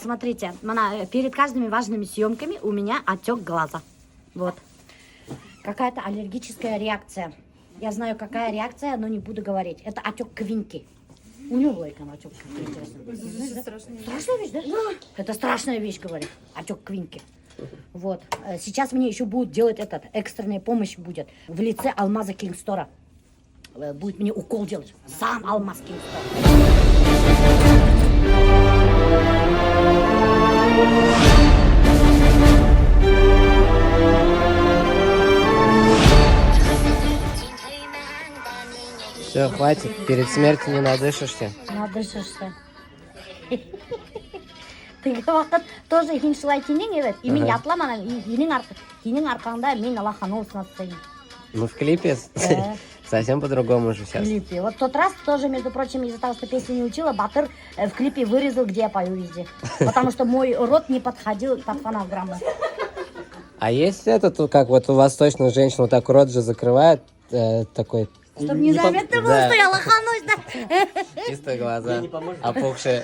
Смотрите, бына, перед каждыми важными съемками у меня отек глаза. Вот. Какая-то аллергическая реакция. Я знаю, какая реакция, но не буду говорить. Это отек Квинки. У него был отек Квинки, интересно. Знаешь, да? Страшная вещь, да? Это страшная вещь, говорит. Отек Квинки. Вот. Сейчас мне еще будут делать этот, экстренная помощь будет. В лице Алмаза Кингстора. Будет мне укол делать. Сам Алмаз Кингстор. Все, хватит. Перед смертью не надышишься. Надышишься. Теге ваҡыт тоже һин шулай тинең, evet. И мин ятламаным, и һинең арҡаңда мин лоханулась на сцене. Ну, в клипе Да. совсем по-другому же В сейчас. клипе. Вот тот раз тоже, между прочим, из-за того, что песню не учила, Батыр в клипе вырезал, где я пою везде. Потому что мой рот не подходил под фонограмму. А есть этот, как вот у восточных женщин вот так рот же закрывает, такой. Чтобы незаметно было, Да. что я лоханусь, да? Чисто глаза опухшие.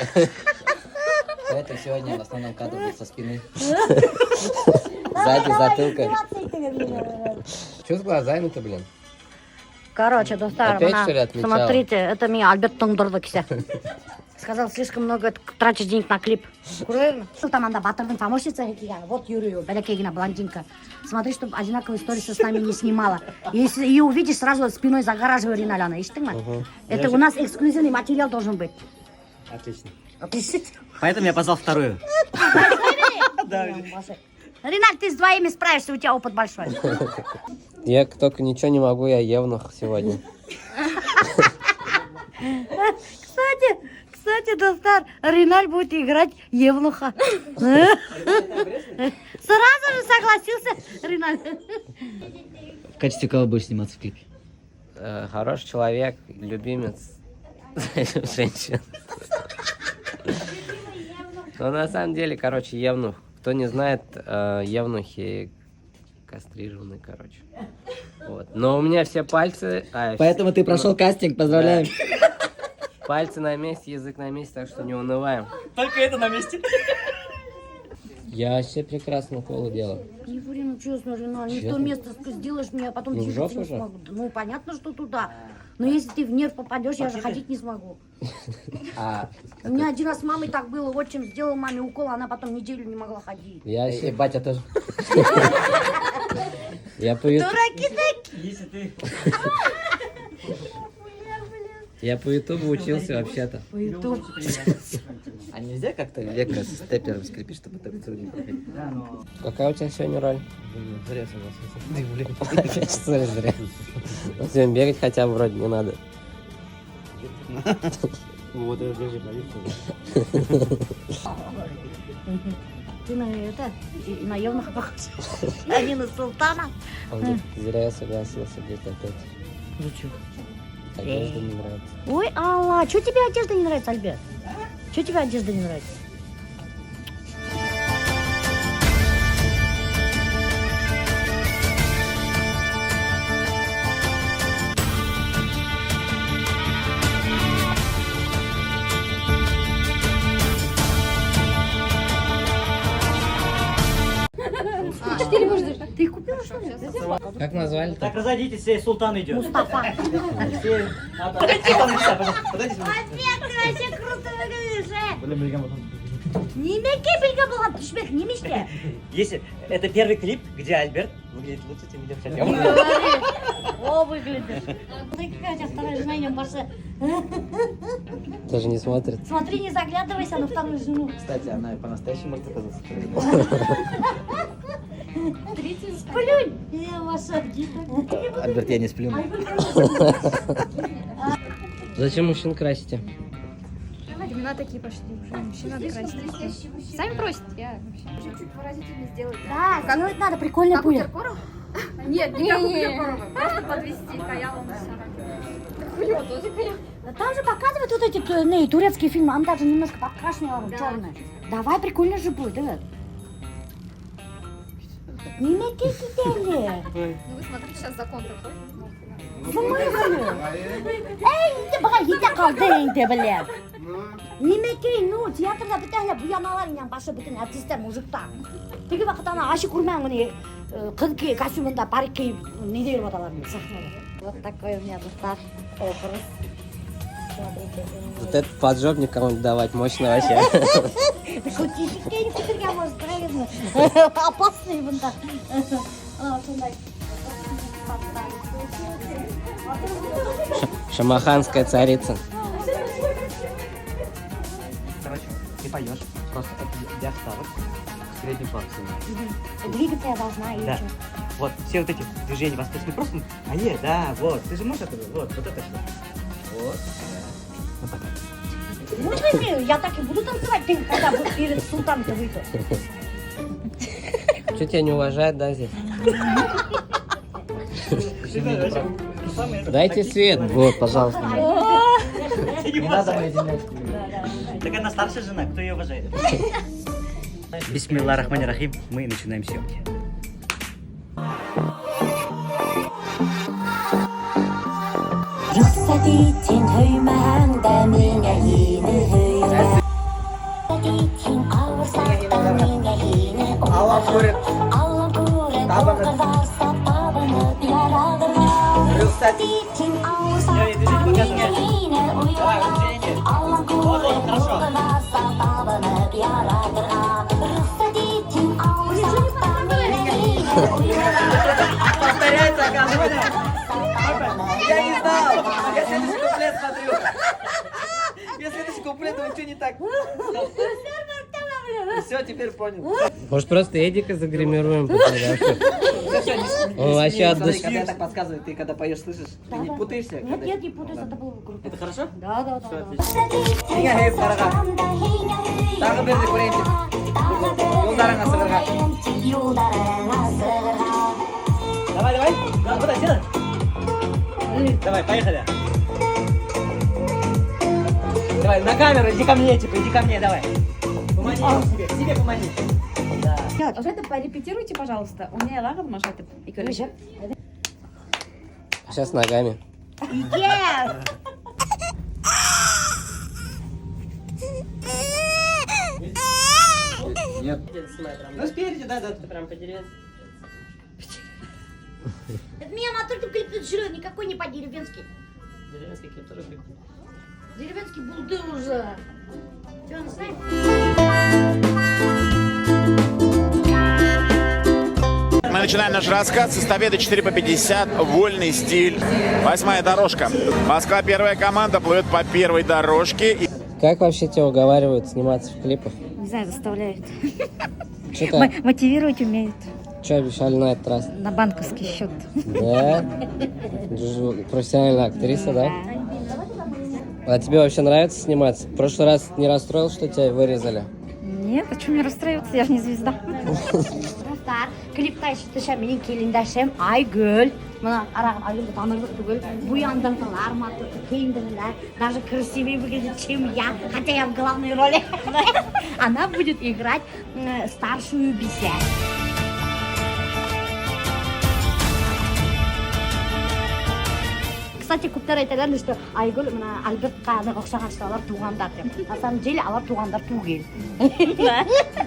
Поэтому сегодня в основном кадр будет со спины. Сзади затылка. Давай. Что с глазами-то, блин? Короче, дуҫтар, Опять, бына, что ли, отмечала? смотрите, это миңә Альберт тоңдорҙо кисә. Сказал, слишком много тратишь денег на клип. Күрҙеңме? Там анда Батырҙың помощница килгән. Вот Юрию, бәләкәй генә блондинка. Смотри, чтобы одинаковые сторисы с нами не снимала. Если ее увидишь, сразу спиной загораживай Риналяна. Ишеттеңме? Это у нас эксклюзивный материал должен быть. Отлично. Отлично. Поэтому я позвал вторую. Да. Риналь, ты с двоими справишься, у тебя опыт большой. Я только ничего не могу, я евнух сегодня. Кстати, дуҫтар, Риналь будет играть евнуха. Сразу же согласился, Риналь. В качестве кого будешь сниматься в клипе? Хороший человек, любимец женщин. Но на самом деле, короче, евнух. Кто не знает, евнухи кастрированы, короче. Вот. Но у меня все пальцы... Поэтому ты прошел кастинг, поздравляем. Пальцы на месте, язык на месте, так что не унываем. Только это на месте. Я вообще прекрасно уколы делаю. Не ври, ну честно, Риналь, не в то Честно? место сделаешь мне, а потом Ну, в двигаться жопу не же. смогу. Ну, понятно, что туда. Но если ты в нерв попадешь, я же ходить не смогу. А, У меня один раз с мамой так было, отчим сделал маме укол, она потом неделю не могла ходить. Я вообще... батя тоже. Я по, ю- Дураки такие! Если ты... Я по ютубу учился вообще-то. По ютубу. А нельзя как-то века с степлером скрепить, чтобы так целый день проходить? Какая у тебя сегодня роль? Блин, зря согласился. Опять что ли зря? Ну, сегодня бегать хотя бы вроде не надо. Вот это держи, повесил. Ты на это, и на евнуха похож. А не на султана. Он говорит, зря я согласился, говорит, опять. Зачем? Одежда не нравится. Ой, Алла, что тебе одежда не нравится, Альберт? Что тебе одежда не нравится? Ты их купила, что ли? Как назвали-то? Так, разойдитесь, все, султан идет. Мустафа. Все. Пожалуйста, подойдите. Альберт, ты вообще круто выглядишь, э! Блин, блин, потом. Нимәкәй белгән булған төшмәк, нимәшкә? Если это первый клип, где Альберт выглядит лучше, чем идет хотел. О, выглядишь. Смотри, какая у тебя вторая жена, идем, Маша. Даже не смотрит. Смотри, не заглядывайся на вторую жену. Кстати, она и по-настоящему может оказаться. Сплюнь! Я, Маша. Альберт, я не сплю. Зачем мужчин красите? Времена такие пошли уже. Мужчин надо красить. Сами просят, я вообще. Чуть-чуть выразительно сделать. Да, сделать надо, прикольно Как у будет. Киркорова? Нет, не как у Киркорова. Просто подвести каялом. У него тоже каял. Там же показывают вот эти ну, турецкие фильмы, там даже немножко подкрашенные, Да. черные. Давай, прикольно же будет, да? Нимәкәй китә. Ну вы смотрите, сейчас закон такой. В смысле? Эй, инде быға етә ҡалды инде, блин. Нимәкәй, ну, театрҙа бөтәһе лә буяналар инде, башы бөтөн артистар, мужиктар. Теге ваҡыт ана аше күрмәнең ни, ҡыҙ костюмында парик кейеп, ниҙә йөрөп яталар инде сәхнәлә. Вот такой у меня, дуҫтар, образ. Смотрите. Вот этот поджопник кому-нибудь давать мощно вообще. Тишеккә китергә может, правильно? Опасный бында. Ана шундай. Шамаханская царица. Короче, ты поешь. Просто это для вставок. Средний план. Двигаться я должна и Да. чё? Вот, все вот эти движения восточные просто. А е, да, вот. Ты же можешь это? Вот, вот это все. Вот. Вот так. Можно ли? Я так и буду танцевать, ты когда будешь перед султаном-то выйду. Что тебя не уважают, да, здесь? Дайте свет. Вот, пожалуйста. Не Не надо моей землячки. Так она старшая жена, кто ее уважает? Бисмилла рахмани рахим, мы начинаем съемки. Рөхсәт ит һин һөймәһәң дә миңә һине һөйөргә. Рөхсәт ит һин ауырһаҡ та миңә һине Алла күреп, Алла күреп Табынып. уҡырҙарса табынып яратырға. Рөхсәт ит һин ауырһаҡ та миңә һине уйларға. Алла күреп уҡырҙарса табынып яратырға. Рөхсәт ит һин ауырһаҡ та миңә һине уйларға. Повторяется, оказывается. Я не знал. Я следующий куплет смотрю. Я следующий куплет, думаю, что не так? Все, теперь понял. Может, просто Эдика загримируем? Потом, да? Всё, всё, не Он вообще от смотри, души. когда я так подсказываю, ты когда поешь, слышишь? Ты не путаешься? Нет, нет, не путаюсь, это было круто. Это хорошо? Да. Һиңә һөйөп ҡарарға. Тағы берҙе күрәйем тип. Юлдарыңа сығырға. Юлдарыңа сығырға. Давай, давай. Да, вот так, сделай. Давай, поехали. Давай, на камеру, иди ко мне, типа, иди ко мне, давай. Помоги себе, себе помоги. Да. Вот это порепетируйте, пожалуйста. У меня лагом может это и Ниже. Сейчас ногами. Yes! Нет. Ну, спереди, да. Прям по-деревенски. Это меня матур итеп килеп төшөрә, никакой не по-деревенски. Деревенский клип тоже прикольный. Деревенский булды уже. Че, он знает? Мы начинаем наш рассказ с эстафеты 4 по 50, вольный стиль, восьмая дорожка. Москва первая команда плывет по первой дорожке. И Как вообще тебя уговаривают сниматься в клипах? Не знаю, заставляют. Что-то, Мотивировать умеют. что обещали на этот раз? На банковский счет. Да? Ты же профессиональная актриса, да? А тебе вообще нравится сниматься? В прошлый раз не расстроил, что тебя вырезали? Нет, а что мне расстраиваться? Я же не звезда. Дуҫтар, клипта төшә минең килендәшем Айгөл. Бына ҡарағыҙ, Айгөлдө танырлыҡ түгел. Буяндырҙылар, матур кейендерҙеләр. Даже красивее выглядит, чем я, хотя я в главной роли. Она будет играть старшую бисә. Кстати, күптәр әйтәләр, что Айгөл бына Альбертҡа ныҡ оҡшаған, что улар туғандар тип. На самом деле улар туғандар түгел.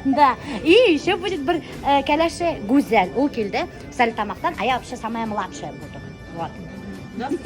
Да. И еще будет бер кәләше Гүзәл. Ул килде Стәрлетамаҡтан, а я вообще самая младшая буду. Вот.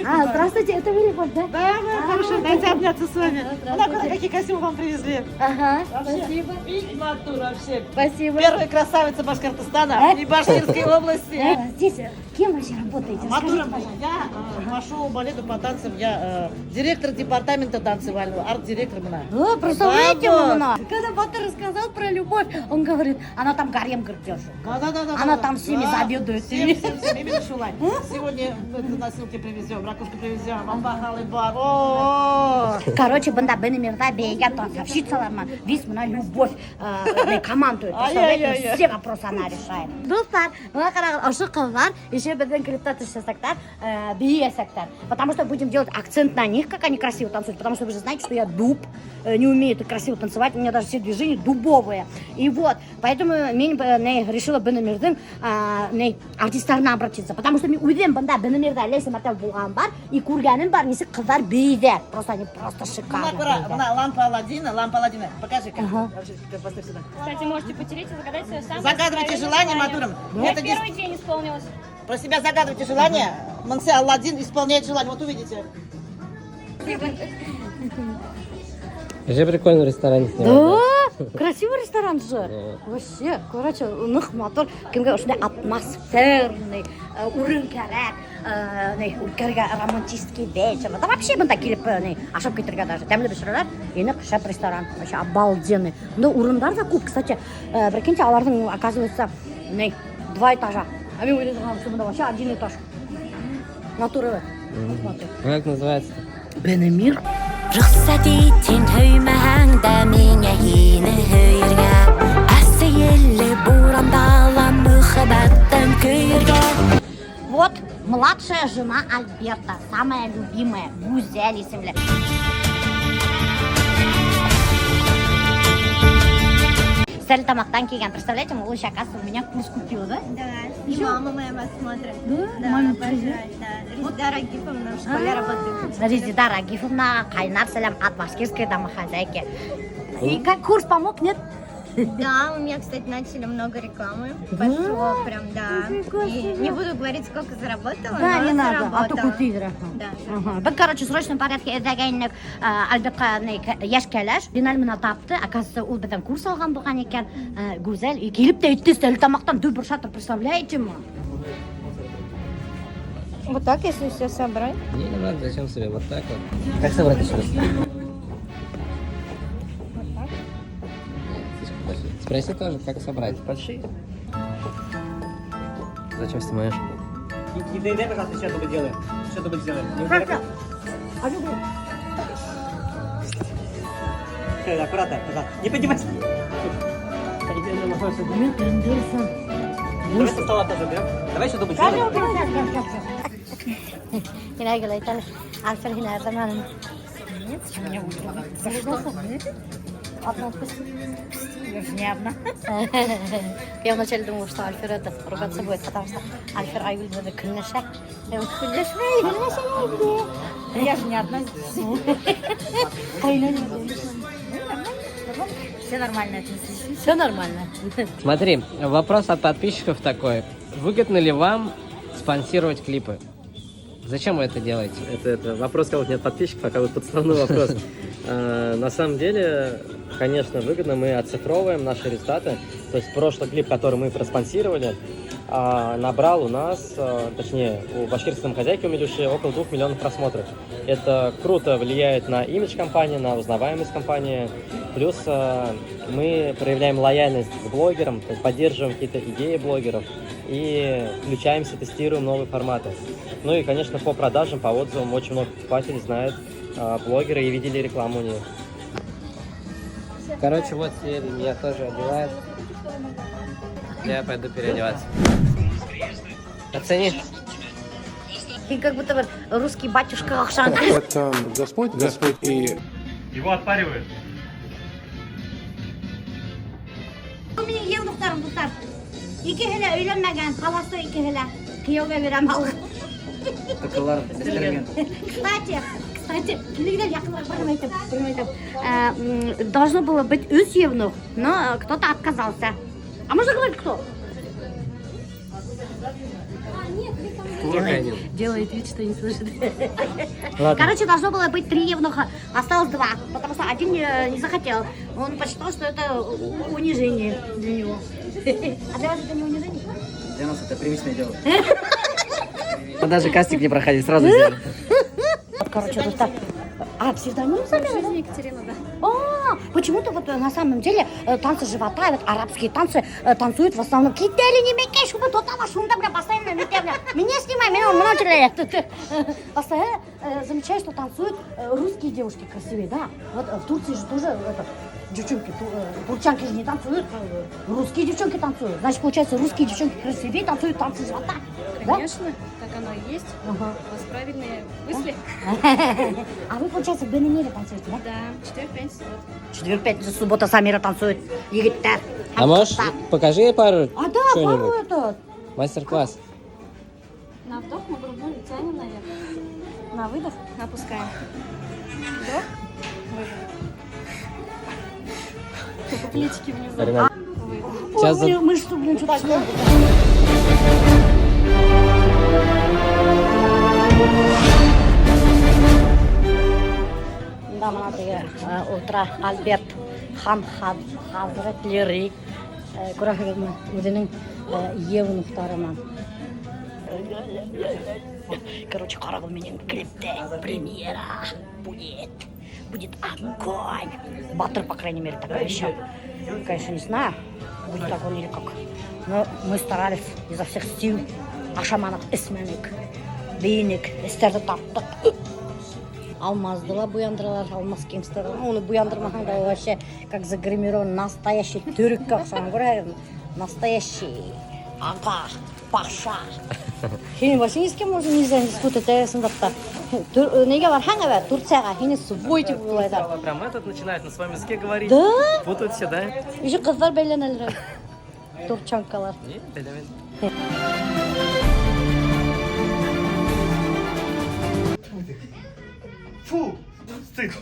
А, здравствуйте, это вы, Любовь, да? Да, да, хорошо, дайте обняться с вами. На, какие костюмы вам привезли. Ага, спасибо. Матур вообще. Спасибо. Первая красавица Башкортостана и Башкирской области. Здесь кем вообще работаете? Матура, Расскажите, пожалуйста. я по шоу балету по танцам, я директор департамента танцевального, арт-директор мына. О, представляете, Да, вот. мына? Когда Батыр рассказал про любовь, он говорит, она там гарем, говорит, держит. Да. Она там всеми Да. заведует. Всем, всем, всем, именно шулай. Сегодня это носилки привезем, ракушку привезем, амбахалы бар. О-о-о. Короче, бында Бенемирҙа бейегән танцовщицалар менән весь бына Любовь командует. Представляете, Ай-яй-яй. все вопросы она решает. Дуҫтар, бына ҡарағыҙ, ошо ҡыҙҙар еще беҙҙең клипта төшәсәктәр, бейәсәктәр. Потому что будем делать акцент на них, как они красиво танцуют. Потому что вы же знаете, что я дуб, не умею так красиво танцевать, у меня даже все движения дубовые. И вот, поэтому мин не, решила Бенемирҙең не, артистарына обратиться. Потому что мин үҙем бында Бенемирҙа Ләйсә мәртәбә булған. булған бар, и күргәнем бар, нисек ҡыҙҙар бейейҙәр. Просто они просто шикарно Бына, ҡара, бейейҙәр. Бына лампа Аладдина, лампа Аладдина. Покажи, как. Ага. Вообще, как поставь сюда. Кстати, можете потереть и загадать свое самое Загадывайте сокровенное желание, желание. Матурым. У меня Это в первый день исполнилось. Про себя загадывайте желание. Мансе Аладдин исполняет желание. Вот увидите. Вообще прикольно в ресторане снимать. Да, красивый ресторан же. Да. Вообще, короче, ныҡ матур. Кемгә ошондай атмосферный урын кәрәк, ни, үткәрергә романтический вечер. Да вообще бында килеп ни, ашап китергә даже. Тәмле бешерәләр. И ныҡ шәп ресторан. Вообще обалденный. Но урындар ҙа күп, кстати. Прикиньте, уларҙың, оказывается, ни, два этажа. А мин уйлаған, что бында вообще один этаж. Натура. Смотри. Как называется? Бенемир. Рөхсәт ит һин һөймәһәң дә миңә һине һөйөргә. Әсе елле буранда ла мөхәббәттән көйөргә. Вот младшая жена Альберта, самая любимая, Гүзәл исемле. Стәрлетамаҡтан килгән, представляете, ул еще, оказывается, у меня курс купил, да? Да, и мама моя вас смотрит. Да? Да, Мама обожает, да. Резида Рагифовна в школе работает. Резида Рагифовна, ҡайнар сәләм от башкирской домохозяйки. И как курс помог, нет? Да, у меня, кстати, начали много рекламы. Пошло прям, да. И не буду говорить, сколько заработала, Да, но не надо, а то заработала. купили. Да. Ага. Беҙ, короче, в срочном порядке эҙләгәйнек Альбертҡа йәш кәләш. Риналь менән тапты. Оказывается, ул беҙҙән курс алған булған икән. Гүзәл. И килеп тә әйтте, Стәрлетамаҡтан дөбөр шатыр, представляете ме? Вот так, если все собрать. Не, не надо, зачем себе вот так вот? Как собрать еще раз? Слишком большие. Спроси тоже, как собрать. Большие. Зачем снимаешь? Не, не доедай, пожалуйста, еще дубль делаем. Еще дубль сделаем. Не убирай. Всё, аккуратно, пожалуйста. Не поднимайся. Давай со стола тоже уберем. Давай еще дубль сделаем. Һин әйтәм, Альфер һин әрҙәмәнем. За что? Одну отпусти. Я же не одна. Я вначале думала, что Альфер это ругаться будет, потому что Альфер Айгүл менән көнләшә. Көнләшмәй, көнләшә инде. Я же не одна здесь. Все нормально отнеслись. Все нормально. Смотри, вопрос от подписчиков такой. Выгодно ли вам спонсировать клипы? Зачем вы это делаете? Это вопрос, кого нет подписчиков, а как будто подставной вопрос. На самом деле, конечно, выгодно. Мы оцифровываем наши результаты. То есть прошлый клип, который мы проспонсировали, набрал у нас, точнее, у башкирской домохозяйки у Милюши около 2 миллионов просмотров. Это круто влияет на имидж компании, на узнаваемость компании. Плюс мы проявляем лояльность к блогерам, то есть поддерживаем какие-то идеи блогеров и включаемся, тестируем новые форматы. Ну и, конечно, по продажам, по отзывам очень много покупателей знают блогеры и видели рекламу у них. Короче, вот теперь меня тоже одевают. Я пойду переодеваться. Оцени. Ты как будто бы русский батюшка оҡшаған. Это Господь, Господь и Его отпаривают. Минең евнухтарым, дуҫтар. Икеһе лә өйләнмәгән, холостой икеһе лә. Кейәүгә бирәм алға. Кстати, кстати, килегеҙ яҡыныраҡ бер әйтәм, бер әйтәм. Должно было быть өс евнух, но кто-то отказался. А можно говорить кто? Делает вид, что не слышит. Ладно. Короче, должно было быть три евнуха. Осталось два, потому что один не захотел. Он посчитал, что это унижение для него. А для вас это не унижение? Для нас это привычное дело. Мы даже кастинг не проходили, сразу взяли. Короче, дуҫтар. А, псевдоним Самира, да? Екатерина, да. А, почему-то вот на самом деле танцы живота, вот арабские танцы танцуют в основном. Кит әле нимәкәй, шуны тота шунда, бля, постоянно нитә, бля. Меня снимай, меня много. Постоянно замечаю, что танцуют русские девушки красивее, да. Вот в Турции же тоже это, девчонки, турчанки же не танцуют, русские девчонки танцуют. Значит, получается, русские девчонки красивее танцуют танцы живота. Да? Конечно, так оно и есть. Ага. У вас правильные мысли. А вы, получается, в Бенемире танцуете, да? Да, четверг, пятница, суббота. Четверг, пятница, суббота Самира танцует. Егеттәр. А можешь, покажи ей пару А да, пару что-нибудь? этот. Мастер-класс. На вдох мы грудную тянем наверх. На выдох опускаем. Вдох, выдох. Только плечики внизу. Арина, Выдох. Сейчас за- Ой, мышцу, блин, что-то сломала. Да, бына теге ултыра Альберт хан хәҙрәтләре, күрәһегеҙме, үҙенең евнухтары менән. Короче, ҡарағыҙ минең клипты, премьера будет. Будет огонь. Батыр, по крайней мере, так обещал. Конечно, не знаю, будет огонь или как. Но мы старались изо всех сил. Ашаманыҡ, эсмәнек, бейенек, эстәрҙе тарттыҡ. Алмазды ла буяндыралар, Алмаз Кингстер. Уны буяндырмаһаң да вообще как загримирован настоящий төрөккә оҡшаған, күрәһегеҙме? Настоящий аға, паша. Һин вообще ни с кем можно нельзя не спутать, ысынлап та. Нигә барһаң, әбә, Турцияға һине свой тип уйлайҙар. Прям этот начинает на своем языке говорить. Да? Путают все, да? Еще ҡыҙҙар бәйләнәләр. Турчанкалар. Не, бәйләмәй. Фу, стыд.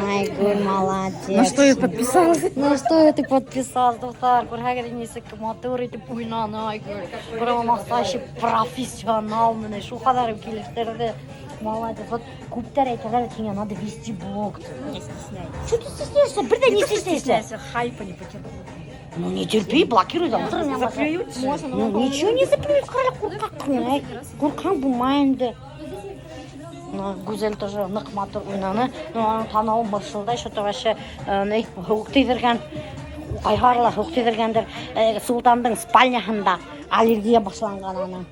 Ай, Гуль, молодец. На что я подписалась? На что ты подписалась, дуҫтар? Күрһәгеҙ, нисек матур итеп уйнаны Айгөл. Прямо настоящий профессионал менә шул ҡәҙәр килештерҙе. Молодец. Вот күптәр әйтәләр, һиңә надо вести блог. Я стесняюсь. Что ты стесняешься? Бер дә не стесняешься. Хайпа не потерпу. Ну не терпи, блокируй там. Заплюют же. Можно, но Ну, он, по-моему, ничего не заплюют, ҡара ҡурҡаҡ. Ай, Ҡурҡаң булмай инде. Ну, Гүзәл тоже ныҡ матур уйнаны. Ну, аның танауы мыршылдай, что-то вообще ни, һыуыҡ тейҙергән. Ҡайһылары ла һыуыҡ тейҙергәндер. Султандың спальняһында аллергия башланған аның.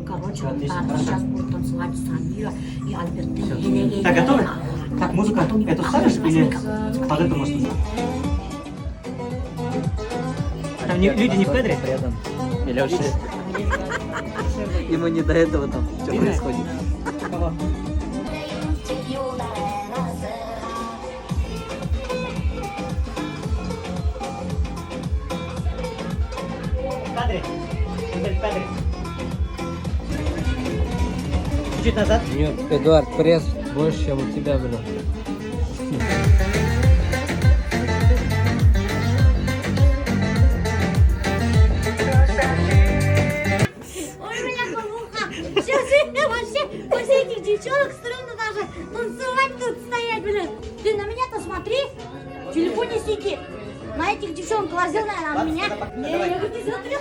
Короче, вот так, сейчас будет танцевать Самира и Альберт. Так, готовы? Так, музыка эту ставишь или под эту можно? Там люди не в кадре? Рядом. Милеша. Ему не до этого там, что происходит. Кого? В кадре. В кадре. Чуть-чуть назад. Нет, Эдуард, пресс больше, чем у тебя, блин. Ой, меня муха. Сейчас вообще после этих девчонок стрёмно даже танцевать тут стоять, блин. Ты на меня-то смотри, в телефоне сиди. На этих девчонок глазел, наверное, а на меня. Не, я говорю, не смотрю.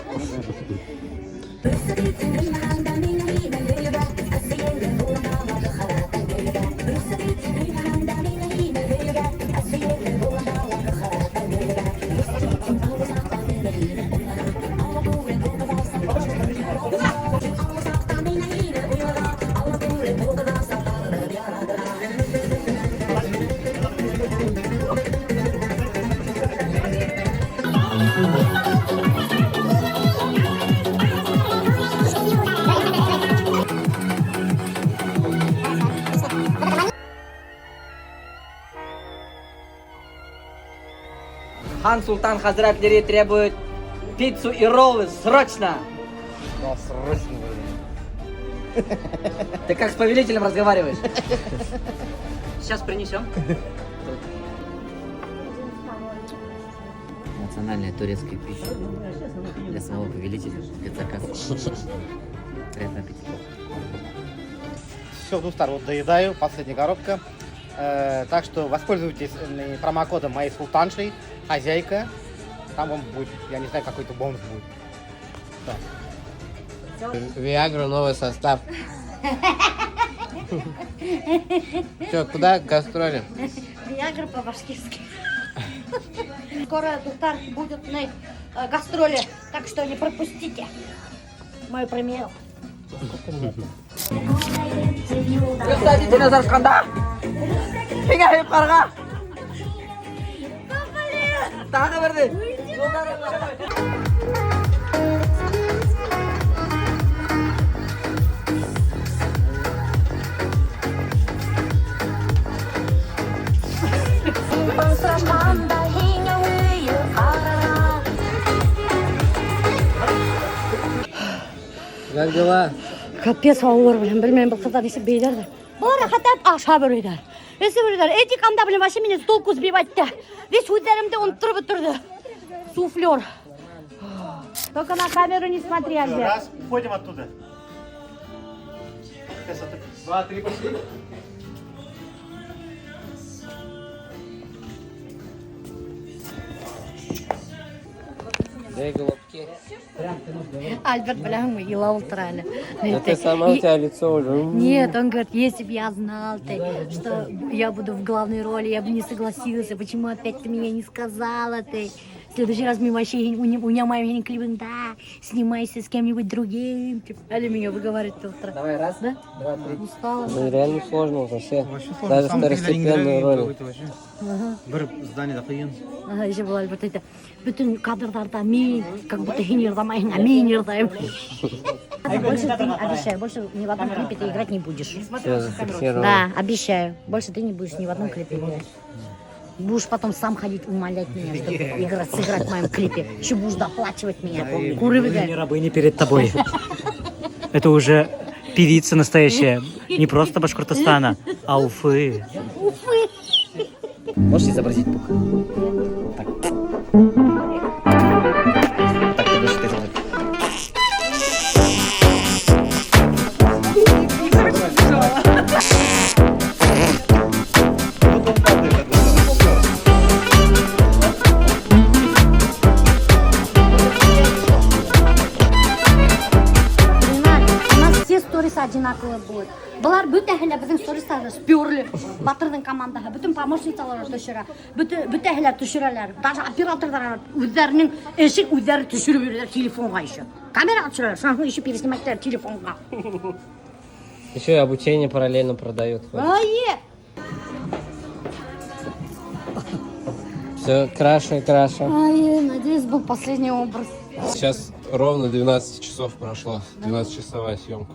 Хан Султан Хазратлери требует пиццу и роллы срочно! Да, срочно. Ты как с повелителем разговариваешь? Сейчас принесем. Национальная турецкая пища для самого повелителя. Спецзаказ. Приятного аппетита. Все, дуҫтар, вот доедаю, последняя коробка. Так что воспользуйтесь промокодом моей султаншей, хозяйка. Там вам будет, я не знаю, какой-то бонус будет. Да. Виагра, новый состав. Че, куда гастроли? Виагра по-башкирски. Скоро дуҫтар будет на гастроли, так что не пропустите мою премьеру. Рөхсәт итегеҙ осҡанда! Һиңә һөйөп ҡарға! Тағы берҙе! Осрашҡанда һиңә һөйөп ҡарарға. Как дела? Капец ауыр, блин, белмәйем, был ҡыҙҙар нисек бейейҙәр ҙә. Былар рәхәтләнеп ашап йөрөйҙәр. Эсеп йөрөйҙәр. Эдик анда, блин, вообще мине с толку сбивать итте. Весь һүҙҙәремде оноттороп бөтөрҙө. Суфлер. Только на камеру не смотри, Альберт. Раз, уходим оттуда. Два, три, пошли. Дай голубки. Альберт, бля, мы илап ултыра әле. Да ты сама, у тебя лицо уже. Нет, он говорит, если бы я знал, ты, что я буду в главной роли, я бы не согласился. Почему опять ты меня не сказала ты? В следующий раз мы вообще у меня моя клипында, снимайся с кем-нибудь другим. Типа, әле меня выговаривает утро. Давай, раз, Да? два, три. Устала. Ну реально сложно вообще. Даже второстепенную роль. Бер зданиеда ҡыйын. Ага, еще был Альберт әйтә. Бөтөн кадрҙарҙа мин, как будто һин йырламайһың, а мин йырлайым. Больше ты, обещаю, больше ни в одном клипе ты играть не будешь. Все зафиксировано. Да, обещаю. Больше ты не будешь ни в одном клипе играть. Будешь потом сам ходить умолять меня, чтобы сыграть в моем клипе. Еще будешь доплачивать меня. Куры Мы не рабыни перед тобой. Это уже певица настоящая. Не просто Башкортостана, а Уфы. Уфы. Можешь изобразить пух? Так. Так ты будешь это изображать. У нас все сторисы одинаковые будут. Былар бөтәһе лә беҙҙең стористарҙы сперли. Батырҙың командаһы, бөтөн помощницалары төшөрә, бөтәһе лә төшөрәләр. Даже операторҙар үҙҙәренең эшен үҙҙәре төшөрөп йөрөйҙәр телефонға еще. Камераға төшөрәләр, шунан һуң еще переснимать итәләр телефонға. Еще и обучение параллельно продают. Ай! Все краше и краше. Ай, надеюсь, был последний образ. Сейчас ровно 12 часов прошло. 12-часовая съемка.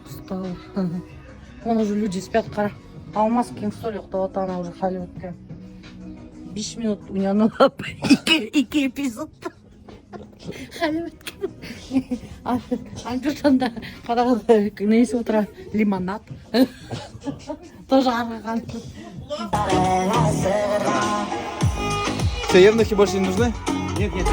Устала. Вон уже люди спят, ҡара. Алмаз Кингстон йоҡлап ята, ана уже Холливудта. 5 минут уйнаны ике эпизод. Холливудка. Альберт анда ҡарағыҙ, нейсе ултыра, лимонад. Тоже арыған. Все, евнухи больше не нужны? Нет, нет.